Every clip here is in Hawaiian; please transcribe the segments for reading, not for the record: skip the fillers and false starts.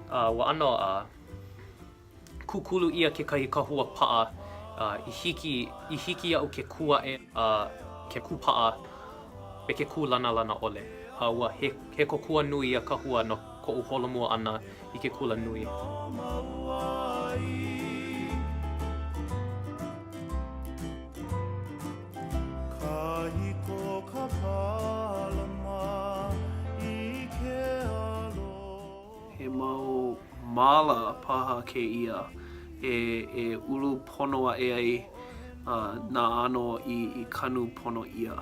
A ua ʻano kūkulu ʻia kekahi kahua paʻa i hiki i hiki iaʻu ke kū aʻe a ke kūpaʻa me ke kūlanalana ʻole. A ua he he kōkua nui ia kahua no koʻu holomua ʻana i ke kula nui. He mau māla paha kēia e e ulu pono aʻe ai nā ʻano i kanu pono ʻia.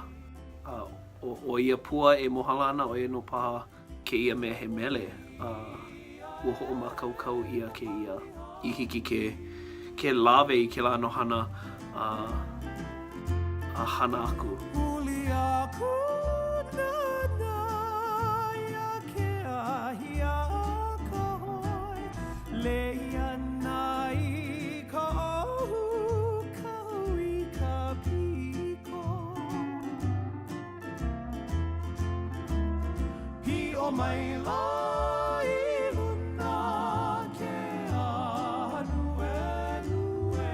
A ʻo ia pua e mohala ana, ʻo ia nō paha kēia mea he mele, a ua hoʻomākaukau ʻia kēia i hiki ke ke lawe i kēlā ʻano hana a a hana aku. Huli aku nānā iā Keahiakahoe, lei ana i ka ʻohu kau i ka piko. Piʻo maila i luna ke ānuenue,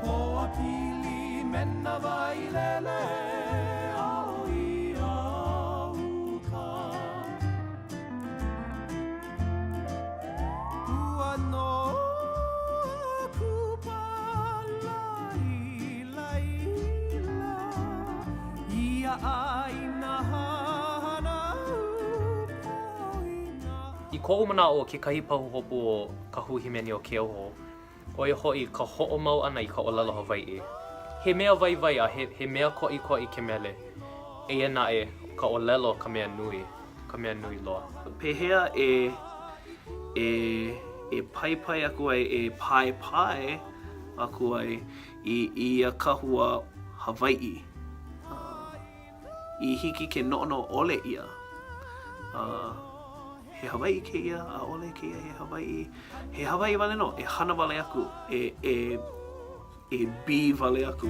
Hoa pili me nā wailele ao iā uka. Ua noa kūpala i laila, ia ʻāina hānau poina. I koʻu manaʻo, kekahi pahuhopu o ka Hui Hīmeni o Keauhou, ʻo ia hoʻi ka hoʻomau ʻana i ka ʻōlelo Hawaiʻi. He mea waiwai a he, he mea koʻikoʻi ke mele, eia naʻe, ʻo ka ʻōlelo ka mea nui, ka mea nui loa. Pehea e, e, e paipai aku ai, e paepae aku ai i ia kahua Hawaiʻi i hiki ke noʻonoʻo ʻole ʻia, he Hawaiʻi kēia, ʻaʻole kēia he Hawaiʻi, he Hawaiʻi wale nō, e hana wale aku, e, e, e be wale aku.